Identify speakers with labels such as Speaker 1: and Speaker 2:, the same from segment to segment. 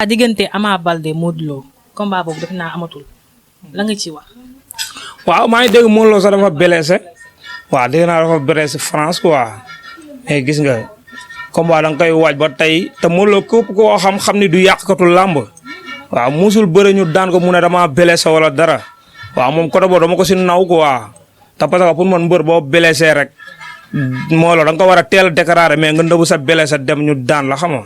Speaker 1: diggante Ama Baldé Modou Lo combat boobu def naa amatul la nga ci wax.
Speaker 2: waaw maa ngi dégg Modou Lo sax dafa blessé waaw dégg naa dafa blessé France quoi mais gis nga combat da nga koy waaj ba tey te Modou Lo képp koo xam ni du yàqkatu làmb waaw musul bëre ñu daan ko mu ne dama blessé wala dara waaw moom côté boobu dama ko si naw quoi te parce que pour man mbër boo blessé rek moo lo da nga ko war a teel a déclarer mais nga ndëbu sa blessé dem ñu daan la xam nga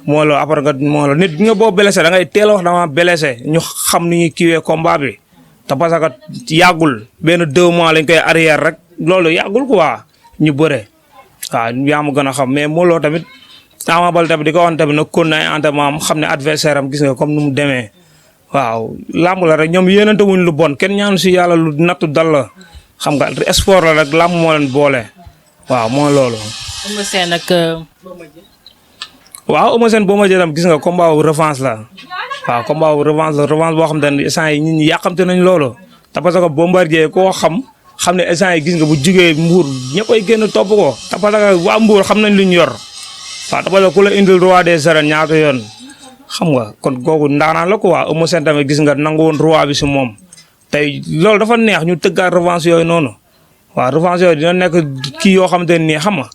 Speaker 2: moo lo après nga moo lo nit nga boo blessé da ngay teel a wax dama blessé ñu xam ni ñuy kiiwee combat bi te parce que yàggul benn 2 mois lañ koy arrière rek loolu yàggul quoi ñu bëre waaw yaa ma gën a xam mais moo lo tamit Ama Baldé tamit di ko wax tamit nag kon na ay entraînement am xam ne adversaire am gis nga comme nu mu demee waaw làmb la rek ñoom yéenante wuñ lu bon kenn ñaanu si yàlla lu nattu dal la xam nga sport la rek làmb moo leen boole waaw mooy loolu.
Speaker 1: Eumeu Sène ak
Speaker 2: waaw Eumeu Sène Bombardier tam gis nga combat wu revanche la waaw combat wu revanche la revanche boo xam ne instant yi nit ñi yàqamte nañ loolu te parce que Bombardier koo xam ne instant yi gis nga bu jugee Mbour ñëppay génn topp ko te parce que waa Mbour xam nañ lu ñu yor waaw te parce que ku la indil roi des arènes ñaata yoon xam nga kon kooku ndaanaan la quoi Eumeu Sène tamit gis nga nangu woon roi bi si moom tey loolu dafa neex ñu tëggaat revanche yooyu noonu waaw revanche yooyu dina nekk kii yoo xamante ne nii xam nga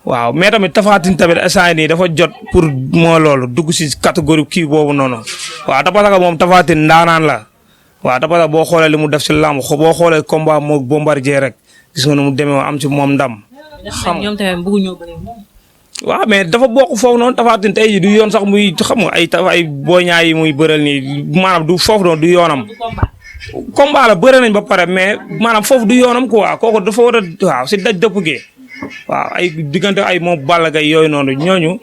Speaker 2: waaw mais tamit Tapha Tine tamit instant nii dafa jot pour moo loolu dugg si catégorie kii boobu noonu waaw te parce que moom Tapha Tine ndaanaan la waaw te parce que boo xoolee li mu def si làmb boo xoolee combat moog Bombardier rek gis nga nu mu demee am ci moom ndam.
Speaker 1: xam ñoom tamit bëggu ñoo bëri moom.
Speaker 2: waaw mais dafa bokk foofu noonu Tapha Tine tey jii du yoon sax muy xam nga ay boñaay yi muy bëral nii maanaam du foofu noonu du yoonam. combat la bëre nañ ba pare mais maanaam foofu du yoonam quoi kooku dafa war a waaw si daj dëpp gi waaw ay diggante ay moom Balla Gaye yooyu noonu ñooñu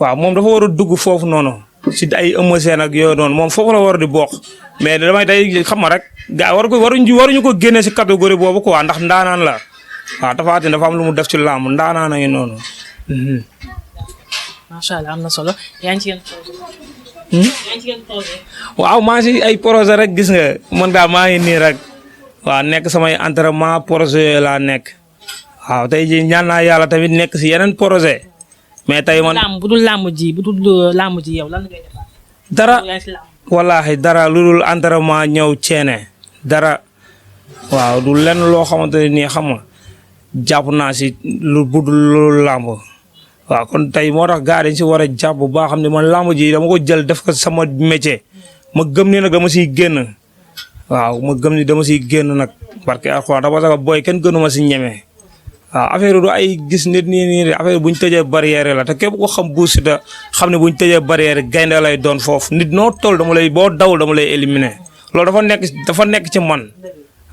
Speaker 2: waaw moom dafa war a dugg foofu noonu si ay Eumeu Sène ak yooyu noonu moom foofu la war a di bokk mais damay day xam nga rek gars waruñu ko génne si catégorie boobu quoi ndax ndaanaan la waaw Tapha Tine dafa am lu mu def ci làmb ndaanaan a ngi noonu.
Speaker 1: macha allah am na solo yaa ngi ci
Speaker 2: waaw maa si ay projet rek gis nga man daal maa ngi nii rek waaw nekk samay entraînement projet yooyu laa nekk waaw tey jii ñaan naa yàlla tamit nekk si yeneen projet mais tey man.
Speaker 1: bu dul làmb ji yow lan ngay def.
Speaker 2: dara wallaahi dara lu dul entraînement ñëw ceene dara waaw du lenn loo xamante ne nii xam nga jàpp naa si lu budul loolu làmb waaw kon tey moo tax gars dañ si war a jàpp bu baax xam ne man làmb ji dama ko jël def ko sama métier ma gëm ni nag dama siy génn waaw ma gëm ni dama siy génn nag parce que alxuraan parce que booy kenn gënuma si ñeme waaw affaire du ay gis nit nii affaire bu ñu tëjee barrière la te képp ko xam Bou Siteu xam ne bu ñu tëjee barrière gaynde lay doon foofu nit noo toll boo dawul dama lay éliminer loolu dafa nekk ci man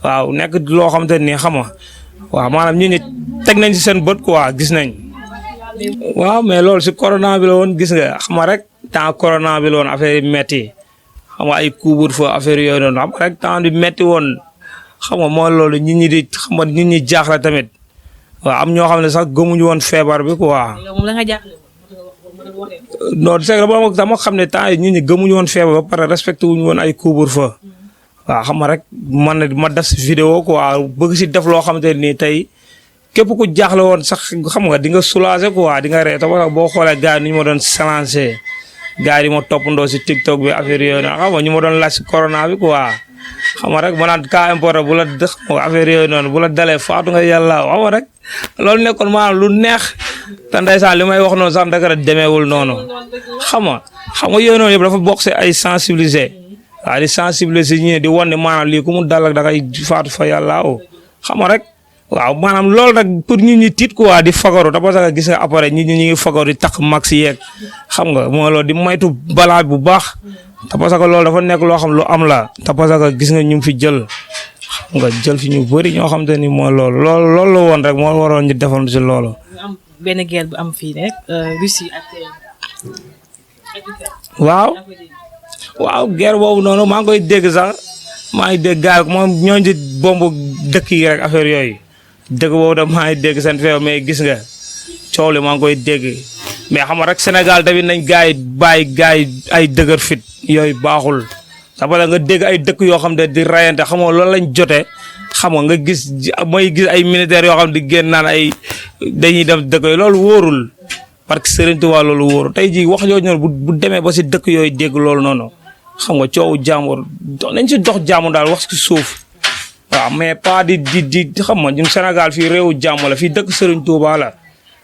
Speaker 2: waaw nekk loo xamante nii xam nga waaw maanaam ñi teg nañ si seen bët quoi gis nañ. waaw mais loolu si corona bi la woon gis nga xam nga rek temps corona bi la woon affaire yi metti xam nga ay couvre-feu affaire yooyu noonu xam nga rek temps bi metti woon xam nga moo loolu nit ñi di xam nga nit ñi jaaxle tamit waaw am ñoo xam ne sax gëmuñu woon feebar bi quoi. non c'est que dama xam ne temps yi nit ñi gëmuñu woon feebar ba pare respecté wuñu woon ay couvre-feu waaw xam nga rek man ma def si vidéo quoi bëgg si def loo xamante nii tey. képp ku jaaxle woon sax xam nga di nga soulager quoi di nga ree te boo xoolee gars yi ni ñu ma doon salancé gars yi di ma toppandoo si TikTok bi affaire yooyu noonu xam nga ñu ma doon laaj si corona bi quoi xam nga rek ma naan cas importé bu la affaire yooyu noonu bu la dalee faatu nga yàlla xam nga rek loolu nekkoon maanaam lu neex te ndeysaan li may wax noonu sax dëgg la demeewul noonu xam nga yooyu noonu yëpp dafa bokk si ay sensibiliser waaw di sensibiliser ñi di wan ne maanaam lii ku mu dal ak da ngay faatu fa yàlla xam nga rek. waaw maanaam loolu nag pour nit ñi tiit quoi di fagaru te parce que gis nga après nit ñi ñu ngi fagaru di takk max yeeg xam nga moo loolu di moytu balaa bu baax te parce que loolu dafa nekk loo xam lu am la te parce que gis nga ñu fi jël xam nga jël fi ñu bëri ñoo xam te ni mooy loolu la woon rek moo waroon ñu defoon si loolu.
Speaker 1: am benn guerre bu am fii rek Russie ak.
Speaker 2: waaw guerre boobu noonu maa ngi koy dégg sax maa ngi dégg gars yi moom ñooñu di bomb dëkk yi rek affaire yooyu. dëgg boobu da maa ngi dégg seen feew mais gis nga coow li maa ngi koy dégg mais xam nga rek Sénégal tamit nañ gars yi bàyyi gars yi ay dëgër fit yooyu baaxul sabala nga dégg ay dëkk yoo xam ne di rayante xam nga loolu lañ jotee xam nga gis ay militaires yoo xam ne di génn naan ay dañuy dem dëkk yi loolu wóorul parce que Serigne Touba loolu wóoru tey jii wax jooju noonu bu demee ba si dëkk yooyu dégg loolu noonu xam nga coowu jàmbur nañ si dox jàmm daal wax si suuf waaw mais pas di xam nga ñun Sénégal fii réewu jàmm la fii dëkk Serigne Touba la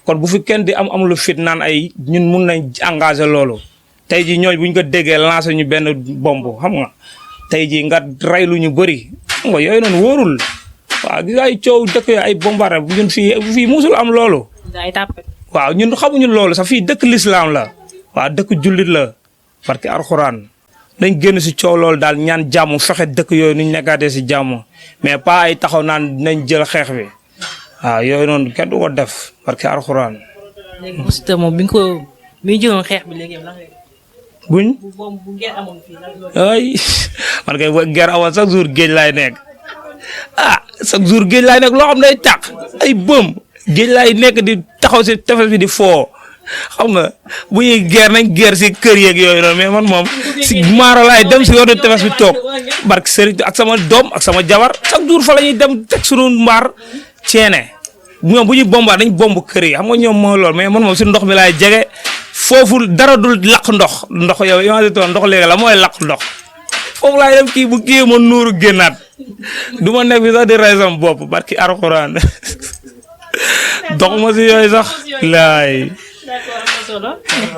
Speaker 2: kon bu fi kenn di am lu fit naan ay ñun mun nañ engagé loolu tey jii ñooñu bu ñu ko déggee lancé ñu benn bomb xam nga tey jii nga rey lu ñu bëri xam nga yooyu noonu wóorul waaw gis ay coow dëkk yooyu ay bombardé ñun fii musul am loolu. waaw ñun xamuñu loolu sax fii dëkk lislaam la waaw dëkk jullit la parce que alxuraan dañ génn si coow loolu daal ñaan jàmm fexe dëkk yooyu nuñ nekkaatee si jàmm mais pas ay taxaw naan nañ jël xeex bi waaw yooyu noonu kenn du ko def parce que alxuraan.
Speaker 1: léegi Bou Siteu moom bi nga ko jëloon xeex bi léegi lan
Speaker 2: buñ.
Speaker 1: bu ngeen amoon fii
Speaker 2: ay man kay bu ngeen amoon chaque jour géej laay nekk chaque jour géej laay nekk loo xam day tàq ay bëm. géej laay nekk di taxaw si tefes bi di foo xam nga bu ñuy geer nañ geer si kër yeeg yooyu noonu mais man moom si maaro laay dem si yoonu tefes bi toog barke Serigne ak sama doom ak sama jabar chaque jour fa la ñuy dem teg sunu mbaar ceene ñoom bu ñuy bomba dañ bomb kër yi xam nga ñoom mooy loolu mais man moom si ndox mi laay jege foofu dara dul lakk ndox yow imagine toi ndox léegi la mooy lakk ndox foofu laay dem kii bu kii ma nuuru génnaat du ma nekk fi sax di rey sama bopp barki alxuraan doxuma si yooyu sax laay.
Speaker 1: d'accord am na solo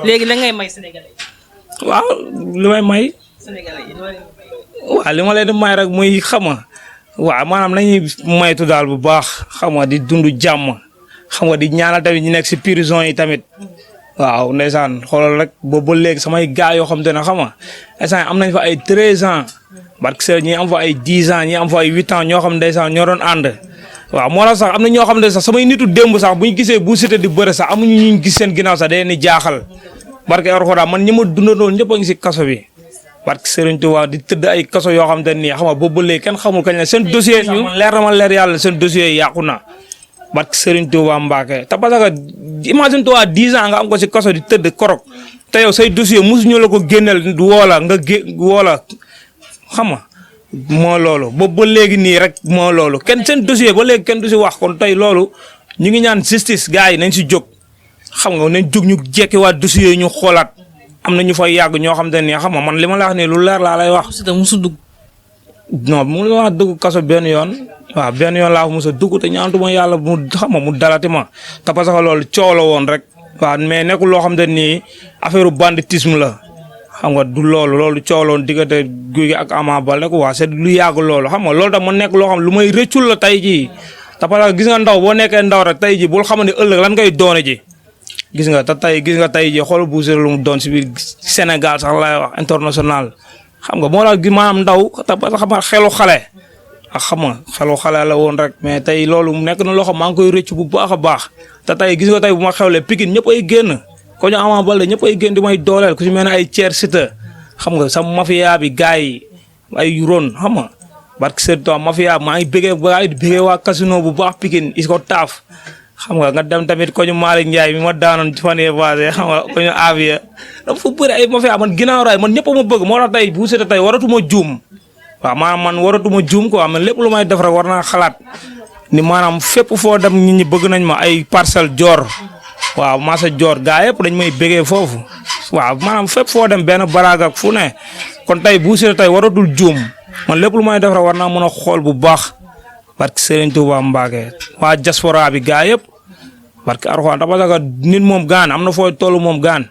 Speaker 1: léegi la ngay may Sénégalais yi.
Speaker 2: waaw li may may.
Speaker 1: Sénégalais yi
Speaker 2: waaw li ma leen di may rek muy xama waaw maanaam nañuy maytu daal bu baax xam nga di dund jàmm xam nga di ñaanal tamit ñu nekk si prison yi tamit. waaw ndeysaan xoolal rek boobu ba léegi samay gars yoo xam te ne xam nga instant am nañ fa ay 13 ans parce que ñi am fa ay 10 ans ñi am fa ay 8 ans ñoo xam ndeysaan ñoo doon ànd. waaw moo la sax am na ñoo xam ne sax samay nitu démb sax bu ñu gisee Bou Siteu di bëre sax amuñu ñu gis seen ginnaaw sax day ni jaaxal barke Alxuraan man ñi ma dundandoo ñëpp a ngi si kaso bi barke Serigne Touba di tëdd ay kaso yoo xam te nii xam nga boobu ba léegi kenn xamul kañ la seen dossier ñu leer na ma leer yàlla seen dossier yi yàqu na barke Serigne Touba Mbacke te parce que imagine toi 10 ans nga am ko si kaso di tëdd korok te yow say dossier mosuñu la ko génneel woola nga woola xam nga moo loolu boobu ba léegi nii rek moo loolu kenn seen dossier ba léegi kenn du si wax kon tey loolu ñu ngi ñaan justice gars yi nañ si jóg xam nga nañ jóg ñu jekkiwaat dossier yi ñu xoolaat am na ñu fay yàgg ñoo xam te ne xam nga man li ma la wax nii lu leer laa lay wax.
Speaker 1: Bou Siteu musu dugg.
Speaker 2: non mu la wax dugg kaso benn yoon waaw benn yoon laa fa mos a dugg te ñaantuma yàlla mu xam nga mu dalati ma te parce que loolu coow la woon rek waaw mais nekkul loo xam te nii affaire banditisme la. xam nga du loolu cooloon diggante Gouye Gui ak Ama Baldé quoi c'est lu yàgg loolu xam nga loolu tam ma nekk loo xam lu may rëccul la tey jii te parce que gis nga ndaw boo nekkee ndaw rek tey jii bul xam ne ëllëg lan ngay doone ji gis nga te tey gis nga tey jii xool Bou Siteu lu mu doon si biir Sénégal sax laay wax international xam nga moo la gi maanaam ndaw te parce que xam nga xelu xale ak xam nga xelu xale la woon rek mais tey loolu nekk na loo xam maa ngi koy rëcc bu baax a baax te tey gis nga tey bu ma xewlee Pikine ñëpp ay génn ko ñu Ama Baldé ñëpp ay génn di may dooleel ku si mel ne ay Thier Siteu xam nga sa mafia bi gars yi ay ron xam nga barke Seydou mafia maa ngi bëggee waa casino bu baax Pikine is ko taaf xam nga dem tamit ko ñu Malick Ndiaye mi ma daanoon fan yii passé xam nga ko ñu Avia dafa bëri ay mafia man ginnaaw raay man ñëpp a ma bëgg moo tax tey Bou Siteu tey waratuma juum waaw maanaam man waratuma juum quoi man lépp lu may def rek war naa xalaat ni maanaam fépp foo dem nit ñi bëgg nañ ma ay parcelle joor waaw Massa Dior gaa yëpp dañ may bëggee foofu waaw maanaam fépp foo dem benn baraag ak fu ne kon tey Bou Siteu tey waratul juum man lépp lu may def rek war naa mën a xool bu baax parce que Serigne Touba Mbacke waa diaspora bi gaa yëpp parce que Arxuraan parce que nit moom gaan am na fooy toll moom gaan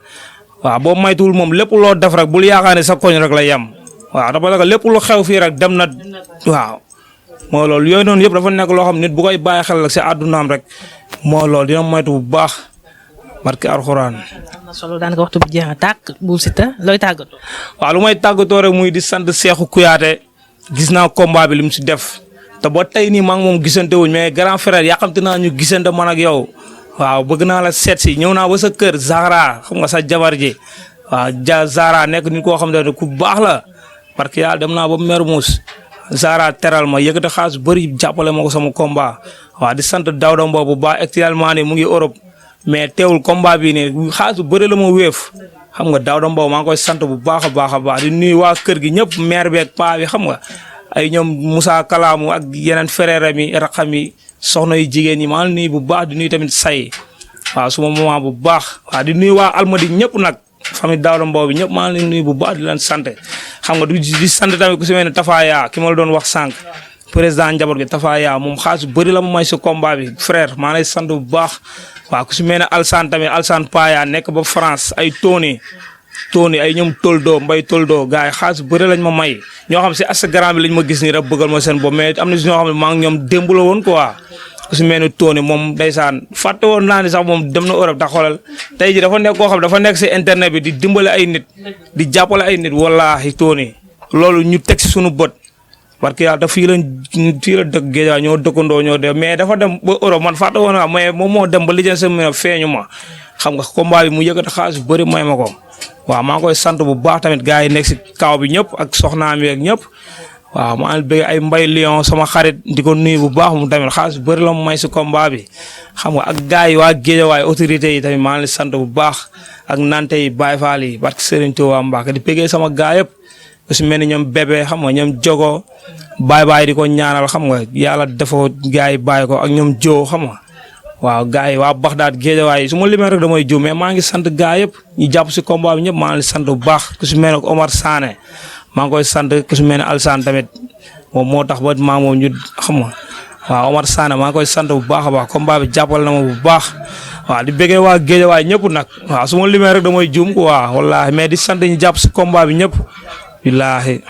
Speaker 2: waaw boo maytuwul moom lépp loo def rek bul yaakaar ne sa koñ rek la yem waaw parce que lépp lu xew fii rek dem na waaw moo loolu yooyu noonu yëpp dafa nekk loo xam nit bu koy bàyyi xel rek si àddunaam rek moo loolu dina moytu bu baax. barke Alxuraan.
Speaker 1: am na solo daanaka waxtu bi jeex na tàkk Bou Siteu looy tàggatoo.
Speaker 2: waaw lu may tàggatoo rek muy di sant Cheikhou Kouyaté gis naa combat bi li mu si def te ba tey nii maa ngi moom gisante wuñ mais grand frère yàqamti naa ñu gisante man ak yow waaw bëgg naa la seet si ñëw naa ba sa kër Zahra xam nga sa jabar ji waaw Zahra nekk nit koo xam ne ku baax la parce que yàlla dem naa ba Mermoz Zahra teral ma yëkkati xaalis bëri jàppale ma ko sama combat waaw di sant Daouda Mbow bu baax actuellement nii mu ngi Europe. mais teewul combat bi nii xaalis bu bëri la ma wéef xam nga Daouda Mbow maa ngi koy sant bu baax a baax di nuyu waa kër gi ñëpp maire bi ak paa bi xam nga ay ñoom Moussa Kalaamu ak yeneen frère mi raxam yi soxna yu jigéen ñi maa ngi nuyu bu baax di nuyu tamit say waaw suma maman bu baax waaw di nuyu waa Almadi ñëpp nag famille Daouda Mbow bi ñëpp maa ngi leen nuyu bu baax di leen sant xam nga di sant tamit ku si mel ne Tafaya ki ma la doon wax sànq président njaboot gi Tafaya moom xaalis bëri la ma may si combat bi frère maa lay sant bu baax waaw ku si mel ne Alsane tamit Alsane Paya nekk ba France ay Tony ay ñoom Toldo Mbay Toldo gars yi xaalis bëri lañ ma may ñoo xam si Instagram bi lañ ma gis nii rek bëggal ma seen bopp mais am na si ñoo xam ne maa ngi ñoom démb la woon quoi ku si mel ne Tony moom ndeysaan fàtte woon naa ni sax moom dem na Europe ndax xoolal tey ji dafa nekk koo xam dafa nekk si internet bi di dimbale ay nit di jàppale ay nit wallaahi Tony loolu ñu teg si suñu bët parce que yàlla fii la dëkk Géejawaay ñoo dëkkandoo ñoo def mais dafa dem ba Europe man fàtte woon naa mais moom moo dem ba lijjën sa mën a feeñu ma xam nga combat bi mu yëkkati xaalis bu bëri may ma ko waaw maa ngi koy sant bu baax tamit gars yi nekk si kaw bi ñëpp ak soxnaam yi ak ñëpp waaw maa ngi bëgg ay Mbay Lion sama xarit di ko nuyu bu baax mu tamit xaalis bu bëri la mu may si combat bi xam nga ak gars yi waa Géejawaay autorités yi tamit maa ngi leen sant bu baax ak nante yi Baye Fall yi barke Serigne Touba Mbacke di bëggee sama gars yëpp su mel ni ñoom bébé xam nga ñoom jogo baay di ko ñaanal xam nga yàlla defoo gars yi bàyyi ko ak ñoom joo xam nga waaw gars yi waa Baxdaad Géejawaay su ma limee rek damay jiw mais maa ngi sant gars yëpp ñu jàpp si combat bi ñëpp maa ngi sant bu baax ku si mel ne Omar Sané maa ngi koy sant ku si mel ne Alsane tamit moom moo tax ba maa moom ñu xam nga waaw Omar Sané maa ngi koy sant bu baax a baax combat bi jàppal na ma bu baax waaw di bëggee waa Géejawaay ñëpp nag waaw su ma limee rek damay juum quoi wallaahi mais di sant ñu jàpp si combat bi ñëpp billaahi